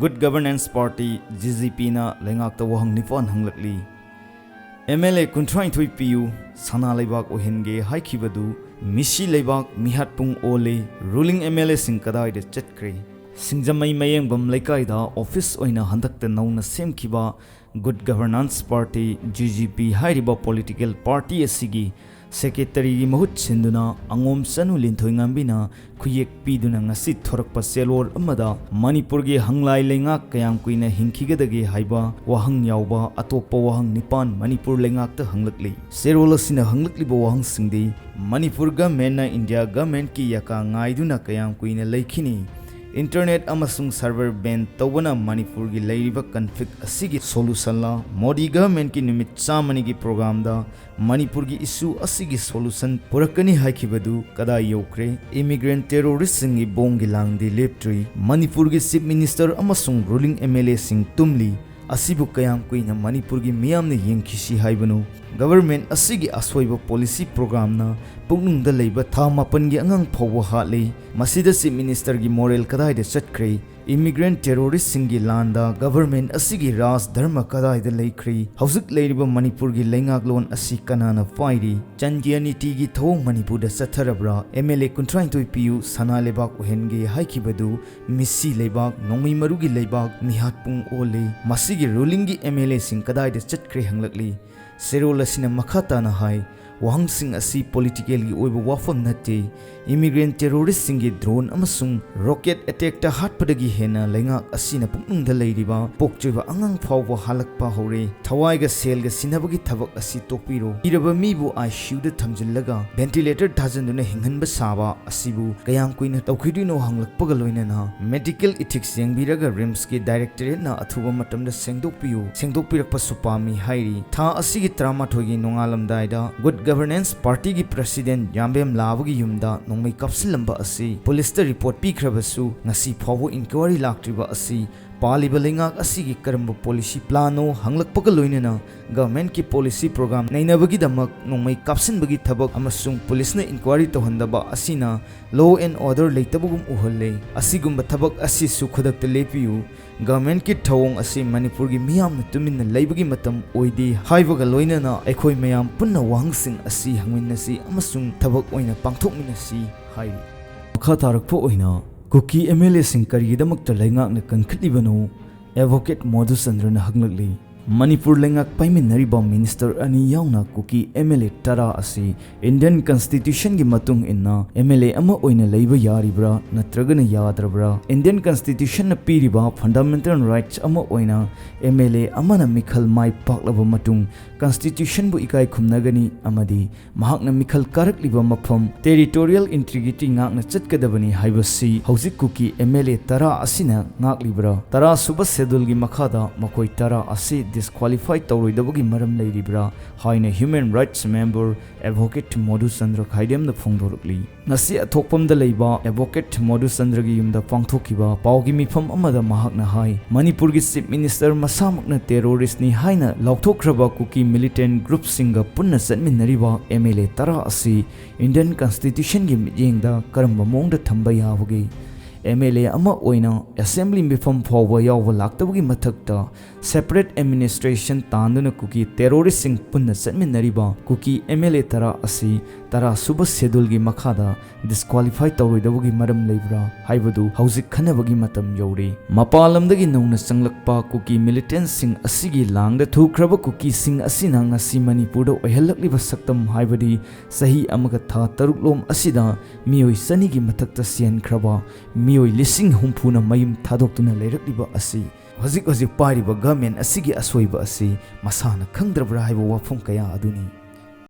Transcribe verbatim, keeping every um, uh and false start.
Good Governance Party, G G P ꯅ ꯂꯩꯉꯥꯛꯇ ꯋꯥꯍꯪ ꯅꯤꯄꯥꯟ ꯍꯪꯂꯛꯂꯤ꯫ M L A ꯀꯨꯟꯊ꯭ꯔꯥꯅꯤꯊꯣꯏ ꯄꯤꯌꯨ, ꯁꯅꯥ ꯂꯩꯕꯥꯛ ꯑꯣꯏꯍꯟꯒꯦ ꯍꯥꯏꯈꯤꯕꯗꯨ ꯃꯤꯁꯤ ꯂꯩꯕꯥꯛ ꯃꯤꯍꯥꯠꯄꯨꯡ ꯑꯣꯜꯂꯦ, ruling M L A ꯁꯤꯡ ꯀꯗꯥꯏꯗ ꯆꯠꯈ꯭ꯔꯦ? ꯁꯤꯡꯖꯃꯩ ꯃꯌꯦꯡꯕꯝ ꯂꯩꯀꯥꯏꯗ ꯑꯣꯐꯤꯁ ꯑꯣꯏꯅ ꯍꯟꯗꯛꯇ ꯅꯧꯅ ꯁꯦꯝꯈꯤꯕ Good Governance Party, G G P ꯍꯥꯏꯔꯤꯕ ꯄꯣꯂꯤꯇꯤꯀꯦꯜ ꯄꯥꯔꯇꯤ ꯑꯁꯤꯒꯤ ꯁꯦꯀ꯭ꯔꯦꯇꯔꯤꯒꯤ ꯃꯍꯨꯠ ꯁꯤꯟꯗꯨꯅ ꯑꯉꯣꯝ ꯆꯅꯨ ꯂꯤꯟꯊꯣꯏꯉꯝꯕꯤꯅ ꯈꯨꯌꯦꯛ ꯄꯤꯗꯨꯅ ꯉꯁꯤ ꯊꯣꯔꯛꯄ ꯆꯦꯔꯣꯜ ꯑꯃꯗ ꯃꯅꯤꯄꯨꯔꯒꯤ ꯍꯪꯂꯥꯏ ꯂꯩꯉꯥꯛ ꯀꯌꯥꯝ ꯀꯨꯏꯅ ꯍꯤꯡꯈꯤꯒꯗꯒꯦ ꯍꯥꯏꯕ ꯋꯥꯍꯪ ꯌꯥꯎꯕ ꯑꯇꯣꯞꯄ ꯋꯥꯍꯪ ꯅꯤꯄꯥꯟ ꯃꯅꯤꯄꯨꯔ ꯂꯩꯉꯥꯛꯇ ꯍꯪꯂꯛꯂꯤ꯫ ꯆꯦꯔꯣꯜ ꯑꯁꯤꯅ ꯍꯪꯂꯛꯂꯤꯕ ꯋꯥꯍꯪꯁꯤꯡꯗꯤ, ꯃꯅꯤꯄꯨꯔ ꯒꯚꯔꯟꯃꯦꯟꯠꯅ ꯏꯟꯗꯤꯌꯥ ꯒꯚꯔꯟꯃꯦꯟꯠꯀꯤ ꯌꯥꯀꯥ ꯉꯥꯏꯗꯨꯅ ꯀꯌꯥꯝ ꯀꯨꯏꯅ ꯂꯩꯈꯤꯅꯤ? ꯏꯟꯇꯔꯅꯦꯠ ꯑꯃꯁꯨꯡ ꯁꯔꯚꯔ ꯕꯦꯟ ꯇꯧꯕꯅ ꯃꯅꯤꯄꯨꯔꯒꯤ ꯂꯩꯔꯤꯕ ꯀꯟꯐ꯭ꯂꯤꯛ ꯑꯁꯤꯒꯤ ꯁꯣꯂꯨꯁꯟꯂ? ꯃꯣꯗꯤ ꯒꯚꯔꯟꯃꯦꯟꯠꯀꯤ ꯅꯨꯃꯤꯠ ꯆꯥꯝꯃꯅꯤꯒꯤ ꯄ꯭ꯔꯣꯒ꯭ꯔꯥꯝꯗ ꯃꯅꯤꯄꯨꯔꯒꯤ ꯏꯁꯨ ꯑꯁꯤꯒꯤ ꯁꯣꯂꯨꯁꯟ ꯄꯨꯔꯛꯀꯅꯤ ꯍꯥꯏꯈꯤꯕꯗꯨ ꯀꯗꯥꯏ ꯌꯧꯈ꯭ꯔꯦ? ꯏꯃꯤꯒ꯭ꯔꯦꯟꯠ ꯇꯦꯔꯣꯔꯤꯁꯁꯤꯡꯒꯤ ꯕꯣꯝꯒꯤ ꯂꯥꯡꯗꯤ ꯂꯦꯞꯇ꯭ꯔꯤ꯫ ꯃꯅꯤꯄꯨꯔꯒꯤ ꯆꯤꯐ ꯃꯤꯅꯤꯁꯇꯔ ꯑꯃꯁꯨꯡ ꯔꯨꯂꯤꯡ M L A ꯁꯤꯡ ꯇꯨꯝꯂꯤ꯫ ꯑꯁꯤꯕꯨ ꯀꯌꯥꯝ ꯀꯨꯏꯅ ꯃꯅꯤꯄꯨꯔꯒꯤ ꯃꯤꯌꯥꯝꯅ ꯌꯦꯡꯈꯤꯁꯤ ꯍꯥꯏꯕꯅꯣ? ꯒꯚꯔꯟꯃꯦꯟꯠ ꯑꯁꯤꯒꯤ ꯑꯁꯣꯏꯕ ꯄꯣꯂꯤꯁꯤ ꯄ꯭ꯔꯣꯒ꯭ꯔꯥꯝꯅ ꯄꯨꯛꯅꯨꯡꯗ ꯂꯩꯕ ꯊꯥ ꯃꯥꯄꯟꯒꯤ ꯑꯉꯥꯡ ꯐꯥꯎꯕ ꯍꯥꯠꯂꯤ꯫ ꯃꯁꯤꯗ ꯆꯤꯐ ꯃꯤꯅꯤꯁꯇꯔꯒꯤ ꯃꯣꯔꯦꯜ ꯀꯗꯥꯏꯗ ꯆꯠꯈ꯭ꯔꯦ? ꯏꯃꯤꯒ꯭ꯔꯦꯟꯠ ꯇꯦꯔꯣꯔꯤꯁꯁꯤꯡꯒꯤ ꯂꯥꯟꯗ ꯒꯚꯔꯟꯃꯦꯟꯠ ꯑꯁꯤꯒꯤ ꯔꯥꯖ ꯙꯔꯃ ꯀꯗꯥꯏꯗ ꯂꯩꯈ꯭ꯔꯦ? ꯍꯧꯖꯤꯛ ꯂꯩꯔꯤꯕ ꯃꯅꯤꯄꯨꯔꯒꯤ ꯂꯩꯉꯥꯛꯂꯣꯟ ꯑꯁꯤ ꯀꯅꯥꯅ ꯄꯥꯏꯔꯤ? ꯆꯟꯗ꯭ꯌ ꯅꯤꯇꯤꯒꯤ ꯊꯧꯑꯣꯡ ꯃꯅꯤꯄꯨꯔꯗ ꯆꯠꯊꯔꯕ꯭ꯔꯥ? M L A ꯀꯨꯟꯊ꯭ꯔꯥꯅꯤꯊꯣꯏ ꯄꯤꯌꯨ, ꯁꯅꯥ ꯂꯩꯕꯥꯛ ꯑꯣꯏꯍꯟꯒꯦ ꯍꯥꯏꯈꯤꯕꯗꯨ ꯃꯤꯁꯤ ꯂꯩꯕꯥꯛ, ꯅꯣꯡꯃꯩ ꯃꯔꯨꯒꯤ ꯂꯩꯕꯥꯛ, ꯃꯤꯍꯥꯠꯄꯨꯡ ꯑꯣꯜꯂꯦ꯫ ꯃꯁꯤꯒꯤ ꯔꯨꯂꯤꯡꯒꯤ M L A ꯁꯤꯡ ꯀꯗꯥꯏꯗ ꯆꯠꯈ꯭ꯔꯦ ꯍꯪꯂꯛꯂꯤ꯫ ꯆꯦꯔꯣꯜ ꯑꯁꯤꯅ ꯃꯈꯥ ꯇꯥꯅ ꯍꯥꯏ, ꯋꯥꯍꯪꯁꯤꯡ ꯑꯁꯤ ꯄꯣꯂꯤꯇꯤꯀꯦꯜꯒꯤ ꯑꯣꯏꯕ ꯋꯥꯐꯝ ꯅꯠꯇꯦ꯫ ꯏꯃꯤꯒ꯭ꯔꯦꯟꯠ ꯇꯦꯔꯣꯔꯤꯁꯁꯤꯡꯒꯤ ꯗ꯭ꯔꯣꯟ ꯑꯃꯁꯨꯡ ꯔꯣꯀꯦꯠ ꯑꯦꯇꯦꯛꯇ ꯍꯥꯠꯄꯗꯒꯤ ꯍꯦꯟꯅ ꯂꯩꯉꯥꯛ ꯑꯁꯤꯅ ꯄꯨꯛꯅꯨꯡꯗ ꯂꯩꯔꯤꯕ ꯄꯣꯛꯆꯣꯏꯕ ꯑꯉꯥꯡ ꯐꯥꯎꯕ ꯍꯥꯠꯂꯛꯄ ꯍꯧꯔꯦ꯫ ꯊꯋꯥꯏꯒ ꯁꯦꯜꯒ ꯁꯤꯟꯅꯕꯒꯤ ꯊꯕꯛ ꯑꯁꯤ ꯇꯣꯛꯄꯤꯔꯣ꯫ ꯁꯤꯔꯕ ꯃꯤꯕꯨ I C U the ꯊꯝꯖꯤꯜꯂꯒ ventilator ꯊꯥꯖꯤꯟꯗꯨꯅ ꯍꯤꯡꯍꯟꯕ ꯁꯥꯕ ꯑꯁꯤꯕꯨ ꯀꯌꯥꯝ ꯀꯨꯏꯅ ꯇꯧꯈꯤꯗꯣꯏꯅꯣ ꯍꯪꯂꯛꯄꯒ ꯂꯣꯏꯅꯅ medical ethics ꯌꯦꯡꯕꯤꯔꯒ ꯔꯤꯝꯁꯀꯤ ꯗꯥꯏꯔꯦꯛꯇꯣꯔꯦꯠꯅ ꯑꯊꯨꯕ ꯃꯇꯝꯗ ꯁꯦꯡꯗꯣꯛꯄꯤꯌꯨ, ꯁꯦꯡꯗꯣꯛꯄꯤꯔꯛꯄꯁꯨ ꯄꯥꯝꯃꯤ ꯍꯥꯏꯔꯤ꯫ ꯊꯥ ꯑꯁꯤꯒꯤ ꯇꯔꯥꯃꯥꯊꯣꯏꯒꯤ ꯅꯣꯡꯉꯥꯜꯂꯝꯗꯥꯏꯗ Good Governance Party ꯒꯤ ꯄ꯭ꯔꯁꯤꯗꯦꯟꯠ ꯌꯥꯝꯕꯦꯝ ꯂꯥꯕꯒꯤ ꯌꯨꯝꯗ ꯅꯣꯡꯃꯩ ꯀꯥꯞꯁꯤꯜꯂꯝꯕ ꯑꯁꯤ ꯄꯨꯂꯤꯁꯇ ꯔꯤꯄꯣꯔꯠ ꯄꯤꯈ꯭ꯔꯕꯁꯨ ꯉꯁꯤ ꯐꯥꯎꯕ ꯏꯟꯀ꯭ꯋꯥꯏꯔꯤ ꯂꯥꯛꯇ꯭ꯔꯤꯕ ꯑꯁꯤ ꯄꯥꯜꯂꯤꯕ ꯂꯩꯉꯥꯛ ꯑꯁꯤꯒꯤ ꯀꯔꯝꯕ ꯄꯣꯂꯤꯁꯤ ꯄ꯭ꯂꯥꯟꯅꯣ ꯍꯪꯂꯛꯄꯒ ꯂꯣꯏꯅꯅ ꯒꯚꯔꯟꯃꯦꯟꯠꯀꯤ ꯄꯣꯂꯤꯁꯤ ꯄ꯭ꯔꯣꯒ꯭ꯔꯥꯝ ꯅꯩꯅꯕꯒꯤꯗꯃꯛ ꯅꯣꯡꯃꯩ ꯀꯥꯞꯁꯤꯟꯕꯒꯤ ꯊꯕꯛ ꯑꯃꯁꯨꯡ ꯄꯨꯂꯤꯁꯅ ꯏꯟꯀ꯭ꯋꯥꯏꯔꯤ ꯇꯧꯍꯟꯗꯕ ꯑꯁꯤꯅ law and order ꯂꯩꯇꯕꯒꯨꯝ ꯎꯍꯜꯂꯦ꯫ ꯑꯁꯤꯒꯨꯝꯕ ꯊꯕꯛ ꯑꯁꯤꯁꯨ ꯈꯨꯗꯛꯇ ꯂꯦꯞꯄꯤꯌꯨ꯫ ꯒꯚꯔꯟꯃꯦꯟꯠꯀꯤ ꯊꯧꯑꯣꯡ ꯑꯁꯤ ꯃꯅꯤꯄꯨꯔꯒꯤ ꯃꯤꯌꯥꯝꯅ ꯇꯨꯃꯤꯟꯅ ꯂꯩꯕꯒꯤ ꯃꯇꯝ ꯑꯣꯏꯗꯦ ꯍꯥꯏꯕꯒ ꯂꯣꯏꯅꯅ ꯑꯩꯈꯣꯏ ꯃꯌꯥꯝ ꯄꯨꯟꯅ ꯋꯥꯍꯪꯁꯤꯡ ꯑꯁꯤ ꯍꯪꯃꯤꯟꯅꯁꯤ ꯑꯃꯁꯨꯡ ꯊꯕꯛ ꯑꯣꯏꯅ ꯄꯥꯡꯊꯣꯛꯃꯤꯟꯅꯁꯤ ꯍꯥꯏꯔꯤ꯫ ꯃꯈꯥ ꯇꯥꯔꯛꯄ ꯑꯣꯏꯅ ꯀꯨꯀꯤ ꯑꯦꯝ ꯑꯦꯜ ꯑꯦꯁꯤꯡ ꯀꯔꯤꯒꯤꯗꯃꯛꯇ ꯂꯩꯉꯥꯛꯅ ꯀꯟꯈꯠꯂꯤꯕꯅꯣ? ꯑꯦꯗꯚꯣꯀꯦꯠ ꯃꯣꯙꯨꯆꯟꯗ꯭ꯔꯅ ꯍꯪꯂꯛꯂꯤ꯫ ꯃꯅꯤꯄꯨꯔ ꯂꯩꯉꯥꯛ ꯄꯥꯏꯃꯤꯟꯅꯔꯤꯕ ꯃꯤꯅꯤꯁꯇꯔ ꯑꯅꯤ ꯌꯥꯎꯅ ꯀꯨꯀꯤ ꯑꯦꯝ ꯑꯦꯜ ꯑꯦ ꯇꯔꯥ ꯑꯁꯤ ꯏꯟꯗꯤꯌꯟ ꯀꯟꯁꯇꯤꯇ꯭ꯌꯨꯁꯟꯒꯤ ꯃꯇꯨꯡ ꯏꯟꯅ ꯑꯦꯝ ꯑꯦꯜ ꯑꯦ ꯑꯃ ꯑꯣꯏꯅ ꯂꯩꯕ ꯌꯥꯔꯤꯕ꯭ꯔꯥ ꯅꯠꯇ꯭ꯔꯒꯅ ꯌꯥꯗ꯭ꯔꯕ꯭ꯔꯥ? ꯏꯟꯗꯤꯌꯟ ꯀꯟꯁꯇꯤꯇ꯭ꯌꯨꯁꯟꯅ ꯄꯤꯔꯤꯕ ꯐꯟꯗꯥꯃꯦꯟꯇꯦꯜ ꯔꯥꯏꯠꯁ ꯑꯃ ꯑꯣꯏꯅ ꯑꯦꯝ ꯑꯦꯜ ꯑꯦ ꯑꯃꯅ ꯃꯤꯈꯜ ꯃꯥꯏ ꯄꯥꯛꯂꯕ ꯃꯇꯨꯡ ꯀꯟꯁꯇꯤꯇ꯭ꯌꯨꯁꯟꯕꯨ ꯏꯀꯥꯏ ꯈꯨꯝꯅꯒꯅꯤ ꯑꯃꯗꯤ ꯃꯍꯥꯛꯅ ꯃꯤꯈꯜ ꯀꯥꯔꯛꯂꯤꯕ ꯃꯐꯝ ꯇꯦꯔꯤꯇꯣꯔꯤꯌꯦꯜ ꯏꯟꯇꯤꯒ꯭ꯔꯤꯇꯤ ꯉꯥꯛꯅ ꯆꯠꯀꯗꯕꯅꯤ ꯍꯥꯏꯕꯁꯤ ꯍꯧꯖꯤꯛ ꯀꯨꯀꯤ ꯑꯦꯝ ꯑꯦꯜ ꯑꯦ ꯇꯔꯥ ꯑꯁꯤꯅ ꯉꯥꯛꯂꯤꯕ꯭ꯔꯥ? ꯇꯔꯥ ꯁꯨꯕ ꯁꯦꯗꯨꯜꯒꯤ ꯃꯈꯥꯗ ꯃꯈꯣꯏ ꯇꯔꯥ ꯑꯁꯤ ꯗꯤꯁꯀ꯭ꯋꯥꯂꯤꯐꯥꯏ ꯇꯧꯔꯣꯏꯗꯕꯒꯤ ꯃꯔꯝ ꯂꯩꯔꯤꯕ꯭ꯔꯥ ꯍꯥꯏꯅ ꯍ꯭ꯌꯨꯃꯦꯟ ꯔꯥꯏꯠꯁ ꯃꯦꯝꯕꯔ ꯑꯦꯗꯚꯣꯀꯦꯠ ꯃꯣꯙꯨꯆꯟꯗ꯭ꯔ ꯈꯥꯏꯗꯦꯝꯅ ꯐꯣꯡꯗꯣꯔꯛꯂꯤ꯫ ꯉꯁꯤ ꯑꯊꯣꯛꯄꯝꯗ ꯂꯩꯕ ꯑꯦꯗꯚꯣꯀꯦꯠ ꯃꯣꯙꯨꯆꯟꯗ꯭ꯔꯒꯤ ꯌꯨꯝꯗ ꯄꯥꯡꯊꯣꯛꯈꯤꯕ ꯄꯥꯎꯒꯤ ꯃꯤꯐꯝ ꯑꯃꯗ ꯃꯍꯥꯛꯅ ꯍꯥꯏ, ꯃꯅꯤꯄꯨꯔꯒꯤ ꯆꯤꯐ ꯃꯤꯅꯤꯁꯇꯔ ꯃꯁꯥꯃꯛꯅ ꯇꯦꯔꯣꯔꯤꯁ꯭ꯠꯅꯤ ꯍꯥꯏꯅ ꯂꯥꯎꯊꯣꯛꯈ꯭ꯔꯕ ꯀꯨꯀꯤ ꯃꯤꯂꯤꯇꯦꯟꯠ ꯒ꯭ꯔꯨꯞꯁꯤꯡꯒ ꯄꯨꯟꯅ ꯆꯠꯃꯤꯟꯅꯔꯤꯕ ꯑꯦꯝ ꯑꯦꯜ ꯑꯦ ꯇꯔꯥ ꯑꯁꯤ ꯏꯟꯗꯤꯌꯟ ꯀꯟꯁꯇꯤꯇ꯭ꯌꯨꯁꯟꯒꯤ ꯃꯤꯠꯌꯦꯡꯗ ꯀꯔꯝꯕ ꯃꯑꯣꯡꯗ ꯊꯝꯕ ꯌꯥꯕꯒꯦ? ꯑꯦꯝ ꯑꯦꯜ ꯑꯦ ꯑꯃ ꯑꯣꯏꯅ ꯑꯦꯁꯦꯝꯕ꯭ꯂꯤ ꯃꯤꯐꯝ ꯐꯥꯎꯕ ꯌꯥꯎꯕ ꯂꯥꯛꯇꯕꯒꯤ ꯃꯊꯛꯇ, ꯁꯦꯄꯔꯦꯠ ꯑꯦꯗꯃꯤꯅꯤꯁꯇ꯭ꯔꯦꯁꯟ ꯇꯥꯟꯗꯨꯅ ꯀꯨꯀꯤ ꯇꯦꯔꯣꯔꯤꯁ꯭ꯠꯁꯤꯡ ꯄꯨꯟꯅ ꯆꯠꯃꯤꯟꯅꯔꯤꯕ ꯀꯨꯀꯤ ꯑꯦꯝ ꯑꯦꯜ ꯑꯦ ꯇꯔꯥ ꯑꯁꯤ ꯇꯔꯥ ꯁꯨꯕ ꯁꯦꯗꯨꯜꯒꯤ ꯃꯈꯥꯗ ꯗꯤꯁꯀ꯭ꯋꯥꯂꯤꯐꯥꯏ ꯇꯧꯔꯣꯏꯗꯕꯒꯤ ꯃꯔꯝ ꯂꯩꯕ꯭ꯔꯥ ꯍꯥꯏꯕꯗꯨ ꯍꯧꯖꯤꯛ ꯈꯟꯅꯕꯒꯤ ꯃꯇꯝ ꯌꯧꯔꯦ꯫ ꯃꯄꯥꯟ ꯂꯝꯗꯒꯤ ꯅꯧꯅ ꯆꯪꯂꯛꯄ ꯀꯨꯀꯤ ꯃꯤꯂꯤꯇꯦꯟꯠꯁꯤꯡ ꯑꯁꯤꯒꯤ ꯂꯥꯡꯗ ꯊꯨꯈ꯭ꯔꯕ ꯀꯨꯀꯤꯁꯤꯡ ꯑꯁꯤꯅ ꯉꯁꯤ ꯃꯅꯤꯄꯨꯔꯗ ꯑꯣꯏꯍꯜꯂꯛꯂꯤꯕ ꯁꯛꯇꯝ ꯍꯥꯏꯕꯗꯤ ꯆꯍꯤ ꯑꯃꯒ ꯊꯥ ꯇꯔꯨꯛ ꯂꯣꯝ ꯑꯁꯤꯗ ꯃꯤꯑꯣꯏ ꯆꯅꯤꯒꯤ ꯃꯊꯛꯇ ꯁꯤꯍꯟꯈ꯭ꯔꯕ, ꯃꯤꯑꯣꯏ ꯂꯤꯁꯤꯡ ꯍꯨꯝꯐꯨꯅ ꯃꯌꯨꯝ ꯊꯥꯗꯣꯛꯇꯨꯅ ꯂꯩꯔꯛꯂꯤꯕ ꯑꯁꯤ ꯍꯧꯖꯤꯛ ꯍꯧꯖꯤꯛ ꯄꯥꯏꯔꯤꯕ ꯒꯚꯔꯟꯃꯦꯟꯠ ꯑꯁꯤꯒꯤ ꯑꯁꯣꯏꯕ ꯑꯁꯤ ꯃꯁꯥꯅ ꯈꯪꯗ꯭ꯔꯕ꯭ꯔꯥ ꯍꯥꯏꯕ ꯋꯥꯐꯝ ꯀꯌꯥ ꯑꯗꯨꯅꯤ꯫